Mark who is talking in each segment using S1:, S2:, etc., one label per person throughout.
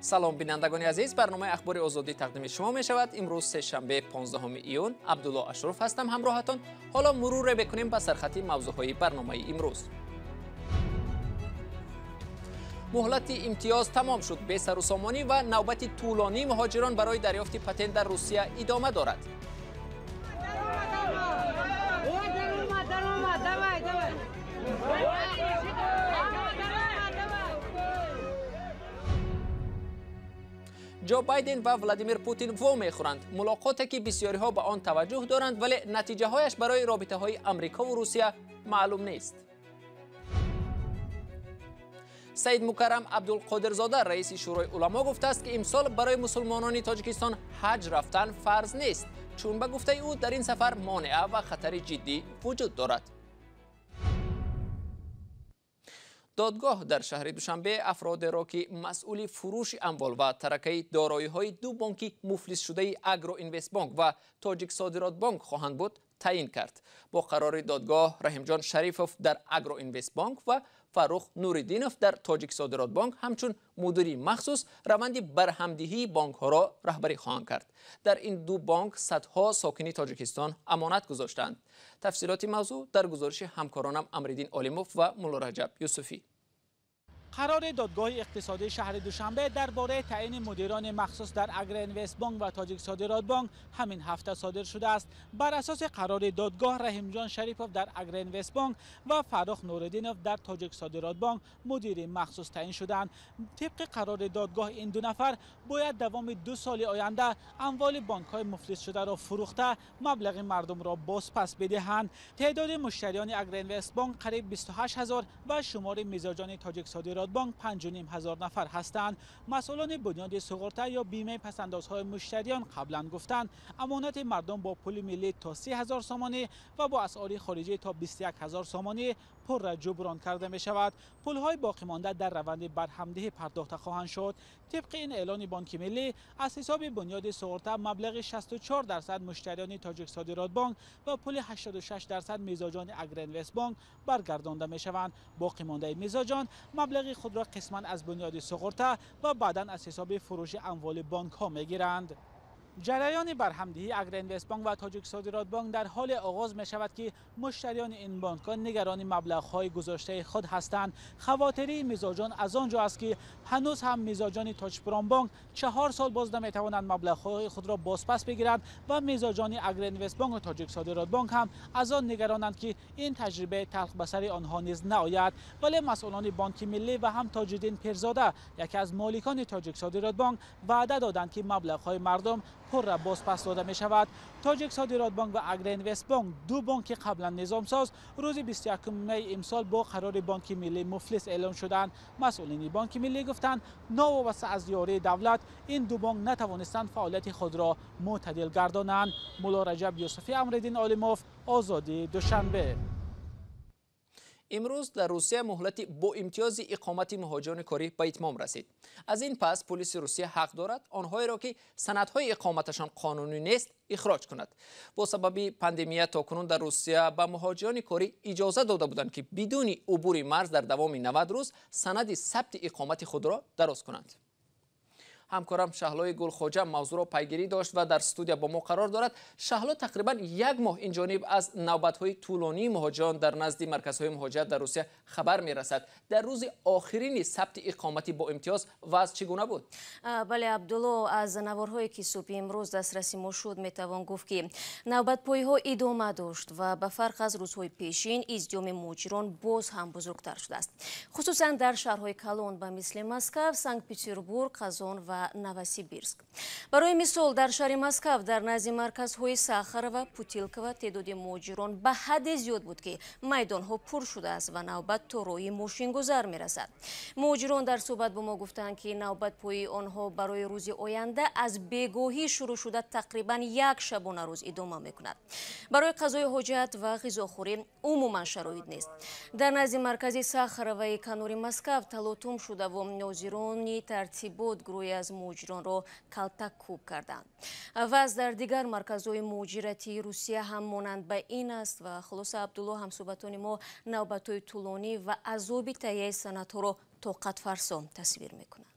S1: Салом бинандагони азиз, барномаи Ахбори Озодӣ тақдими шумо мешавад. Имрӯз сешанбе 15 июн, Абдулло Ашруф ҳастам ҳамроҳатон. Ҳоло муруре бикунем ба сархати мавзӯъҳои барномаи имрӯз. Муҳлати имтиёз тамом шуд. Бесарусомонӣ ва навбати тӯлонии муҳоҷирон барои дарёфти патент дар Русия идома дорад. Ҷо Байден ва Владимир Путин во мехӯранд. Мулоқоте ки бисёриҳо ба он таваҷҷӯҳ доранд, вале натиҷаҳояш барои робитаҳои Амрикову Русия маълум нест. Саид Мукаррам Абдулқодирзода, раиси Шӯрои уламо, гуфтааст, ки имсол барои мусулмонони Тоҷикистон ҳаҷ рафтан фарз нест, чун ба гуфтаи ӯ дар ин сафар монеа ва хатари ҷиддӣ вуҷуд дорад. Додгоҳ дар шаҳри Душанбе афродеро, ки масъули фурӯши амвол ва таракаи дороиҳои ду бонки муфлисшудаи Агроинвестбонк ва Тоҷиксодиротбонк хоҳанд буд, таъин кард. Бо қарори додгоҳ Раҳимҷон Шарифов дар Агроинвестбонк ва Фаррух Нуриддинов дар Тоҷиксодиротбонк ҳамчун мудири махсус раванди барҳамдиҳии бонкҳоро раҳбарӣ хоҳанд кард. Дар ин ду бонк садҳо сокини Тоҷикистон амонат гузоштаанд. Тафсилоти мавзӯъ дар гузориши ҳамкоронам Амриддин Олимов ва Муллораҷаб Юсуфӣ.
S2: Қарори додгоҳи иқтисодии шаҳри Душанбе дар бораи таъини мудирони махсус дар Агроинвестбонк ва Тоҷиксодиротбонк ҳамин ҳафта содир шудааст. Бар асоси қарори додгоҳ Раҳимҷон Шарипов дар Агроинвестбонк ва Фаррух Нуриддинов дар Тоҷиксодиротбонк мудири махсус таъин шуданд. Тибқи қарори додгоҳ ин ду нафар бояд давоми 2 соли оянда амволи бонкҳои муфлисшударо фурӯхта маблағи мардумро бозпас бидиҳанд. Теъдоди муштариёни Агроинвестбонк қариб 28 ҳазор ва шумори мизоҷони Тоҷиксодиротбонк 5,5 ҳазор нафар ҳастанд. Масъулони бунёди суғурта ё бимаи пасандозҳои муштариён қаблан гуфтанд, амонати мардум бо пули миллӣ то 30 ҳазор сомонӣ ва бо асъори хориҷӣ то 21 ҳазор сомонӣ пурра ҷуброн карда мешавад. Пулҳои боқимонда дар раванди барҳамдиҳӣ пардохта хоҳанд шуд. Тибқи ин эълони Бонки Миллӣ аз ҳисоби бунёди суғурта маблағи 64% муштариёни Тоҷиксодиротбонк ва пули 86% мизоҷони Агроинвестбонк баргардонда мешаванд. Боқимондаи мизоҷон маблағи худро қисман аз бунёди суғурта ва баъдан аз ҳисоби фурӯши амволи бонкҳо мегиранд. Ҷараёни барҳамдиҳии Агроинвестбонк ва Тоҷиксодиротбонк дар ҳоле оғоз мешавад, ки муштариёни ин бонкҳо нигарони маблағҳои гузоштаи худ ҳастанд. Хавотирии мизоҷон аз он ҷо аст, ки ҳанӯз ҳам мизоҷони Тоҷпромбонк 4 сол боз наметавонанд маблағҳои худро бозпас бигиранд ва мизоҷони Агроинвестбонк ва Тоҷиксодиротбонк ҳам аз он нигаронанд, ки ин таҷрибаи талх ба сари онҳо низ наояд. Вале масъулони Бонки Миллӣ ва ҳам Тоҷиддин Пирзода, яке аз моликони Тоҷиксодиротбонк, ваъда доданд, ки маблағҳои мардум пурра бозпас дода мешавад. Тоҷиксодиротбонк ва Агроинвестбонк, ду бонки қаблан низомсоз, рӯзи 21 май имсол бо қарори Бонки Миллӣ муфлис эълон шуданд. Масъулини Бонки Миллӣ гуфтанд, новобаста аз ёрии давлат ин ду бонк натавонистанд фаъолияти худро мӯътадил гардонанд. Муллораҷаб Юсуфӣ, Амриддин Олимов, Озодӣ, Душанбе.
S1: Имрӯз дар Русия муҳлати бо имтиёзи иқомати муҳоҷирони корӣ ба итмом расид. Аз ин пас полиси Русия ҳақ дорад онҳоеро, ки санадҳои иқоматашон қонунӣ нест, ихроҷ кунад. Бо сабаби пандемия то кунун дар Русия ба муҳоҷирони корӣ иҷоза дода буданд, ки бидуни убури марз дар давоми 90 рӯз санади сабти иқомати худро дароз кунанд. Ҳамкорам Шаҳлои Гулхоҷа мавзӯъро пайгирӣ дошт ва дар студия бо мо қарор дорад. Шаҳло, тақрибан як моҳ ин ҷониб аз навбатҳои тӯлонии муҳоҷирон дар назди марказҳои муҳоҷират дар Русия хабар мерасад. Дар рӯзи охирини сабти иқоматӣ бо имтиёз вазъ чӣ гуна буд?
S3: Бале, Абдулло, аз наворҳое ки субҳи имрӯз дастраси мо шуд, метавон гуфт, ки навбатпоиҳо идома дошт ва ба фарқ аз рӯзҳои пешин издиҳоми муҳоҷирон боз ҳам бузургтар шудааст. Хусусан дар шаҳрҳои калон ба мисли Москав, Санкт-Петербург, Қазон ва Новосибирск. Барои мисол, дар шаҳри Москав дар назди марказҳои Сахарова, Путилкова теъдоди муҳоҷирон ба ҳадде зиёд буд, ки майдонҳо пур шудааст ва навбат то роҳи мошингузар мерасад. Муҳоҷирон дар суҳбат бо мо гуфтанд, ки навбатпоии онҳо барои рӯзи оянда аз бегоҳӣ шурӯъ шуда тақрибан як шабонарӯз идома мекунад. Барои қазои ҳоҷат ва ғизохӯрӣ умуман шароит нест. Дар назди маркази Сахароваи канори Москав талотум шудаву нозирони тартибот гурӯҳе аз муҳоҷиронро калтаккӯб карданд. Вазъ дар дигар марказҳои муҳоҷиратии Русия ҳам монанд ба ин аст ва хулоса, Абдулло, ҳамсӯҳбатони мо навбатҳои тӯлонӣ ва азоби таҳияи санадҳоро тоқатфарсо тасвир мекунанд.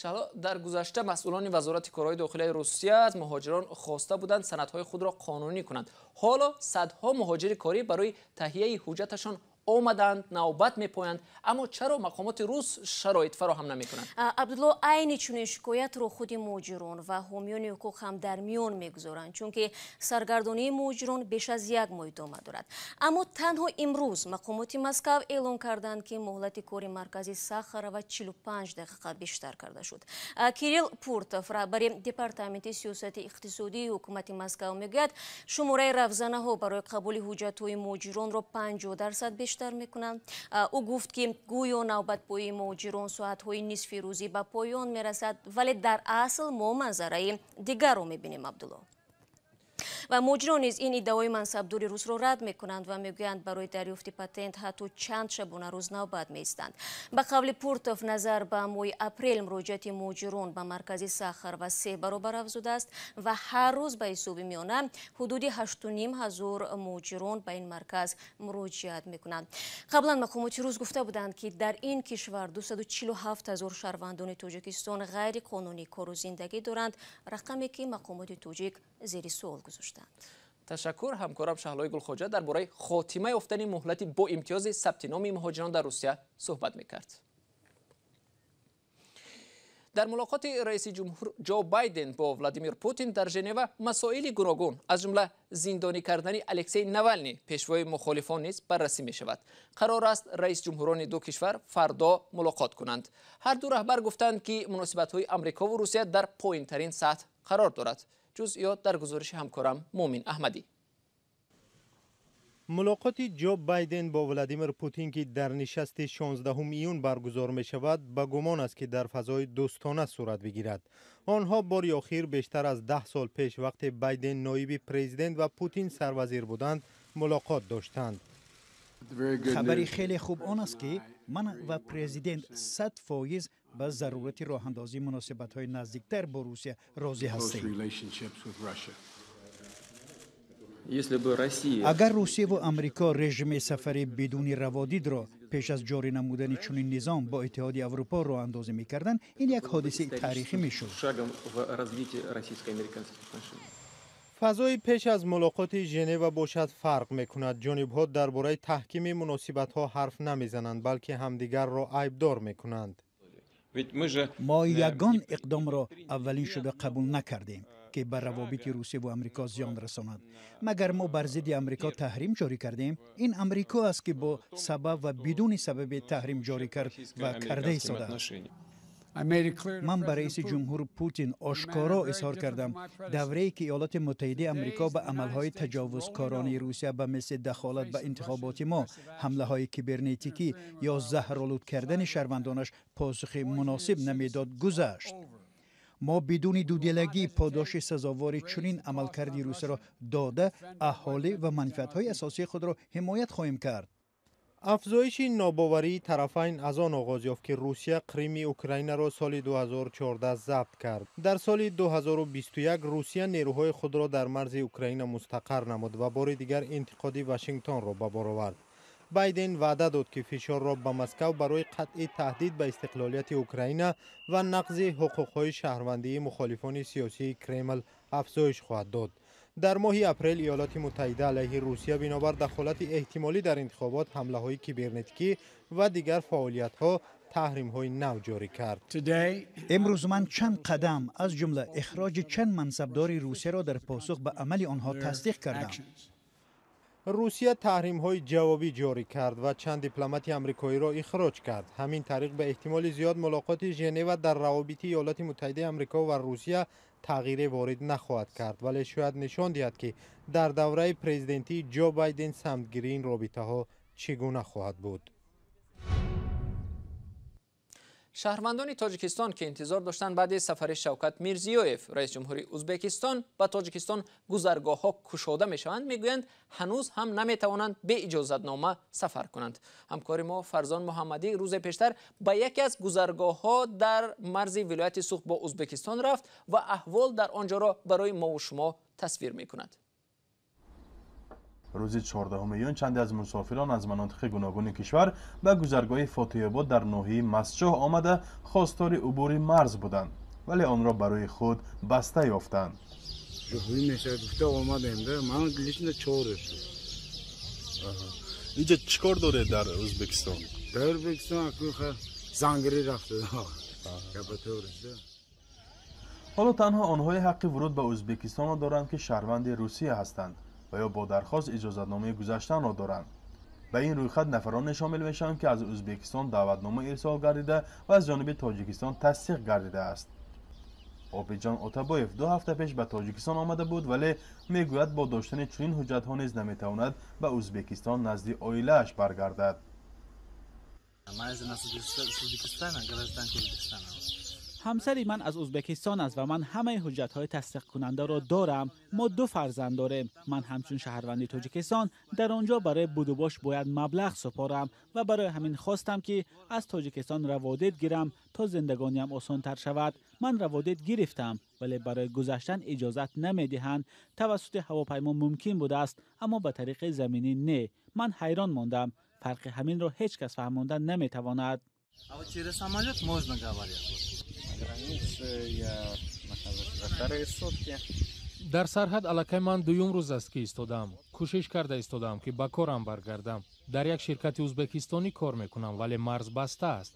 S1: Шаҳло, дар гузашта масъулони Вазорати корҳои дохилияи Русия аз муҳоҷирон хоста буданд санадҳои худро қонунӣ кунанд. Ҳоло садҳо муҳоҷири корӣ барои таҳияи ҳуҷҷаташон омаданд, навбат мепоянд, аммо чаро мақомоти рус шароит фароҳам намекунанд?
S3: Абдулло, айни чунин шикоятро худи муҳоҷирон ва ҳомиёни ҳуқуқ ҳам дар миён мегузоранд, чунки саргардонии муҳоҷирон беш аз як моҳ идома дорад. Аммо танҳо имрӯз мақомоти Москав эълон карданд, ки муҳлати кори маркази Сахарова 45 дақиқа бештар карда шуд. Кирилл Пуртов, раҳбари департаменти сиёсати иқтисодии ҳукумати Москав, мегӯяд, шумораи равзанаҳо барои қабули ҳуҷҷатҳои муҳоҷиронро 50% бештар мекунанд. Ӯ гуфт, ки гӯё навбатпоии муҳоҷирон соатҳои нисфи рӯзӣ ба поён мерасад, вале дар асл мо манзараи дигарро мебинем, Абдулло. Ва муҳоҷирон низ ин иддаои мансабдори русро рад мекунанд ва мегӯянд, барои дарёфти патент ҳатто чанд шабонарӯз навбат меистанд. Ба қавли Пуртов, назар ба моҳи апрел муроҷиати муҳоҷирон ба маркази Сахарова 3 баробар афзудааст ва ҳар рӯз ба ҳисоби миёна ҳудуди 8,5 ҳазор муҳоҷирон ба ин марказ муроҷиат мекунанд. Қаблан мақомоти рус гуфта буданд, ки дар ин кишвар 247 ҳазор шаҳрвандони Тоҷикистон ғайриқонунӣ кору зиндагӣ доранд, рақаме ки мақомоти тоҷик зери суол гузоштанд.
S1: Ташаккур. Ҳамкорам Шаҳлои Гулхоҷа дар бораи хотима ёфтани муҳлати бо имтиёзи сабти номи муҳоҷирон дар Русия суҳбат мекард. Дар мулоқоти раиси ҷумҳур Ҷо Байден бо Владимир Путин дар Женева масоили гуногун, аз ҷумла зиндонӣ кардани Алексей Навални, пешвои мухолифон, низ баррасӣ мешавад. Қарор аст раис ҷумҳурони ду кишвар фардо мулоқот кунанд. Ҳар ду раҳбар гуфтанд, ки муносибатҳои Амрикову Русия дар поинтарин сатҳ қарор дорад. Ҷузъиёт дар гузориши ҳамкорам Муъмин Аҳмадӣ.
S4: Мулоқоти Ҷо Байден бо Владимир Путин, ки дар нишасти 16 июн баргузор мешавад, ба гумон аст, ки дар фазои дӯстона сурат бигирад. Онҳо бори охир бештар аз 10 сол пеш, вақте Байден ноиби президент ва Путин сарвазир буданд, мулоқот доштанд.
S5: Хабари хеле хуб он аст, ки ман ва президент 100% ба зарурати роҳандозии муносибатҳои наздиктар бо Русия розӣ ҳастем. Агар Русияву Амрико режими сафари бидуни раводидро пеш аз ҷорӣ намудани чунин низом бо Иттиҳоди Аврупо роҳандозӣ мекарданд, ин як ҳодисаи таърихӣ мешуд.
S4: Фазои пеш аз мулоқоти Женева бошад, фарқ мекунад. Ҷонибҳо дар бораи таҳкими муносибатҳо ҳарф намезананд, балки ҳамдигарро айбдор мекунанд.
S5: Мо ягон иқдомро аввалин шуда қабул накардем, ки ба равобити Русия ву Амрико зиён расонад. Магар мо бар зидди Амрико таҳрим ҷорӣ кардем? Ин Амрико аст, ки бо сабаб ва бидуни сабаби таҳрим ҷорӣ кард ва карда истодааст. Ман ба раиси ҷумҳур Путин ошкоро изҳор кардам: даврае, ки Иёлоти Муттаҳидаи Амрико ба амалҳои таҷовузкоронаи Русия, ба мисли дахолат ба интихоботи мо, ҳамлаҳои кибернетикӣ ё заҳролуд кардани шаҳрвандонаш, посухи муносиб намедод, гузашт. Мо бидуни дудилагӣ подоши сазовори чунин амалкарди Русияро дода, аҳолӣ ва манфиатҳои асосии худро ҳимоят хоҳем кард.
S4: Афзоиши нобоварии тарафайн аз он оғоз ёфт, ки Русия Қрими Украинаро соли 2014 забт кард. Дар соли 2021 Русия нерӯҳои худро дар марзи Украина мустақар намуд ва бори дигар интиқоди Вашингтонро ба бор овард. Байден ваъда дод, ки фишорро ба Москав барои қатъи таҳдид ба истиқлолияти Украина ва нақзи ҳуқуқҳои шаҳрвандии мухолифони сиёсии Кремл афзоиш хоҳад дод. Дар моҳи апрел Иёлоти Муттаҳида алайҳи Русия бинобар дахолати эҳтимолӣ дар интихобот, ҳамлаҳои кибернетикӣ ва дигар фаъолиятҳо таҳримҳои нав ҷорӣ кард.
S5: Имрӯз ман чанд қадам, аз ҷумла ихроҷи чанд мансабдори Русияро дар посух ба амали онҳо тасдиқ кардам.
S4: Русия таҳримҳои ҷавобӣ ҷорӣ кард ва чанд дипломати амрикоиро ихроҷ кард. Ҳамин тариқ, ба эҳтимоли зиёд, мулоқоти Женева дар равобити Иёлоти Муттаҳидаи Амрико ва Русия тағйире ворид нахоҳад кард, вале шояд нишон диҳад, ки дар давраи президентии Ҷо Байден самтгирии ин робитаҳо чӣ гуна хоҳад буд.
S1: Шаҳрвандони Тоҷикистон, ки интизор доштанд, баъди сафари Шавкат Мирзиёев, раис ҷумҳури Ӯзбекистон, ба Тоҷикистон гузаргоҳҳо кушода мешаванд, мегӯянд, ҳанӯз ҳам наметавонанд бе иҷозатнома сафар кунанд. Ҳамкори мо Фарзон Муҳаммадӣ рӯзе пештар ба яке аз гузаргоҳҳо дар марзи вилояти Суғд бо Ӯзбекистон рафт ва аҳвол дар он ҷоро барои мову шумо тасвир мекунад.
S6: Рӯзи 14 июн чанде аз мусофирон аз манотиқи гуногуни кишвар ба гузаргоҳи Фотиҳобод дар ноҳияи Мастчоҳ омада хостори убури марз буданд, вале онро барои худ баста ёфтанд.
S7: Инҷа чӣ кор доред дар Ӯзбекистон?
S8: Дар Ӯзбекистон зангирӣ рафта.
S6: Ҳоло танҳо онҳое ҳаққи вуруд ба Ӯзбекистонро доранд, ки шаҳрванди Русия ҳастанд ва ё бо дархост иҷозатномаи гузаштанро доранд. Ба ин рӯйхат нафароне шомил мешаванд, ки аз Ӯзбекистон даъватнома ирсол гардида ва аз ҷониби Тоҷикистон тасдиқ гардидааст. Обиҷон Отабоев 2 ҳафта пеш ба Тоҷикистон омада буд, вале мегӯяд бо доштани чунин ҳуҷҷатҳо низ наметавонад ба Ӯзбекистон назди оилааш баргардад.
S2: Ҳамсари ман аз Ӯзбекистон аст ва ман ҳамаи ҳуҷҷатҳои тасдиқкунандаро дорам. Мо 2 фарзанд дорем. Ман ҳамчун шаҳрванди Тоҷикистон дар он ҷо барои будубош бояд маблағ супорам ва барои ҳамин хостам, ки аз Тоҷикистон раводид гирам то зиндагониам осонтар шавад. Ман раводид гирифтам, вале барои гузаштан иҷозат намедиҳанд. Тавассути ҳавопаймо мумкин будааст, аммо ба тариқи заминӣ не. Ман ҳайрон мондам. Фарқи ҳаминро ҳеҷ кас фаҳмонда наметавонад.
S9: А вот через самолет можно, говорят.
S10: Дар сарҳад аллакай ман дуюм рӯз аст, ки истодаам. Кӯшиш карда истодаам, ки ба корам баргардам. Дар як ширкати ӯзбекистонӣ кор мекунам, вале марз баста аст.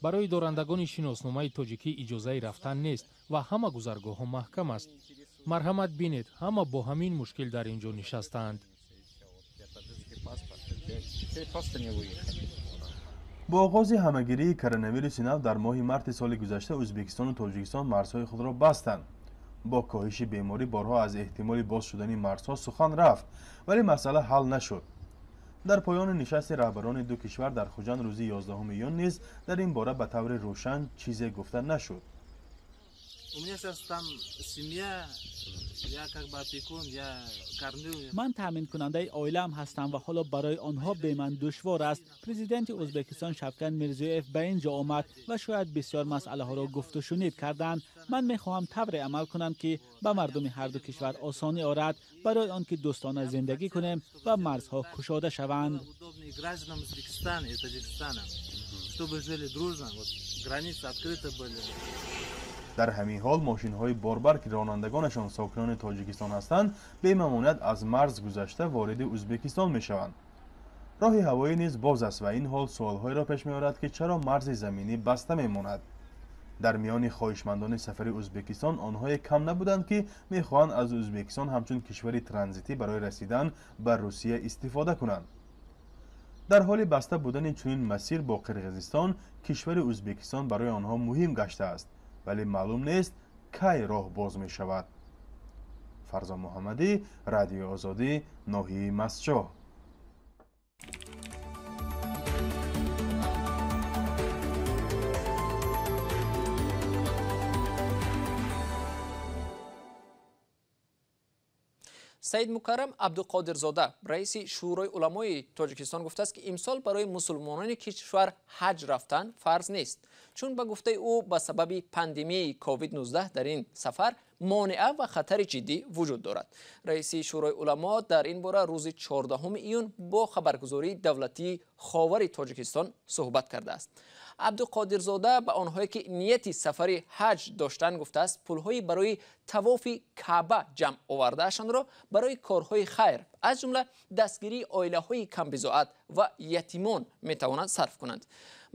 S10: Барои дорандагони шиносномаи тоҷикӣ иҷозаи рафтан нест ва ҳама гузаргоҳҳо маҳкам аст. Марҳамат бинед, ҳама бо ҳамин мушкил дар ин ҷо нишастаанд.
S6: Бо оғози ҳамагирии коронавируси нав дар моҳи марти соли гузашта Ӯзбекистону Тоҷикистон марзҳои худро бастанд. Бо коҳиши беморӣ борҳо аз эҳтимоли боз шудани марзҳо сухан рафт, вале масъала ҳал нашуд. Дар поёни нишасти раҳбарони ду кишвар дар Хуҷанд рӯзи 11 июн низ дар ин бора ба таври рӯшан чизе гуфта нашуд.
S2: Ман таъминкунандаи оилаам ҳастам ва ҳоло барои онҳо бе ман душвор аст. Президенти Ӯзбекистон Шавкат Мирзиёев ба ин ҷо омад ва шояд бисёр масъалаҳоро гуфтушунид карданд. Ман мехоҳам тавре амал кунам, ки ба мардуми ҳар ду кишвар осонӣ орад, барои он ки дӯстона зиндагӣ кунем ва марзҳо кушода шаванд.
S6: Дар ҳамин ҳол мошинҳои борбар, ки ронандагонашон сокинони Тоҷикистон ҳастанд, бемамоният аз марз гузашта вориди Ӯзбекистон мешаванд. Роҳи ҳавоӣ низ боз аст ва ин ҳол суолҳоеро пеш меорад, ки чаро марзи заминӣ баста мемонад. Дар миёни хоҳишмандони сафари Ӯзбекистон онҳое кам набуданд, ки мехоҳанд аз Ӯзбекистон ҳамчун кишвари транзитӣ барои расидан ба Русия истифода кунанд. Дар ҳоли баста будани чунин масир бо Қирғизистон, кишвари Ӯзбекистон барои онҳо муҳим гаштааст, вале маълум нест кай роҳ боз мешавад. Фарзон Муҳаммадӣ, Радиои Озодӣ, ноҳияи Мастчоҳ.
S1: Саид Мукаррам Абдуқодирзода, раиси Шӯрои уламои Тоҷикистон, гуфтааст, ки имсол барои мусулмонони кишвар ҳаҷ рафтан фарз нест, чун ба гуфтаи ӯ ба сабаби пандемияи COVID-19 дар ин сафар монеа ва хатари ҷиддӣ вуҷуд дорад. Раиси Шӯрои уламо дар ин бора рӯзи 14 июн бо хабаргузории давлатии Ховари Тоҷикистон суҳбат кардааст. Абдуқодирзода ба онҳое ки нияти сафари ҳаҷ доштанд гуфтааст, пулҳои барои тавофи Каъба ҷамъ овардаашонро барои корҳои хайр, аз ҷумла дастгирии оилаҳои камбизоат ва ятимон метавонанд сарф кунанд.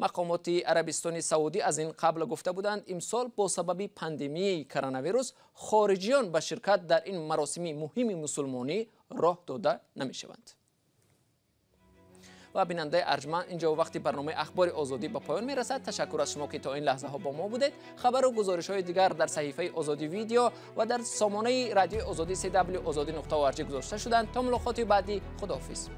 S1: Мақомоти Арабистони Саудӣ аз ин қабл гуфта буданд, имсол бо сабаби пандемияи коронавирус хориҷиён ба ширкат дар ин маросими муҳими мусулмонӣ роҳ дода намешаванд. Ва бинандаи арҷманд, инҷо вақти барномаи Ахбори Озодӣ ба поён мерасад. Ташаккур аз шумо, ки то ин лаҳзаҳо бо мо будед. Хабару гузоришҳои дигар дар саҳифаи Озодӣ видео ва дар сомонаи радиои Озодӣ cw ozodi.org гузошта шуданд. То мулоқоти баъдӣ, худоҳофиз.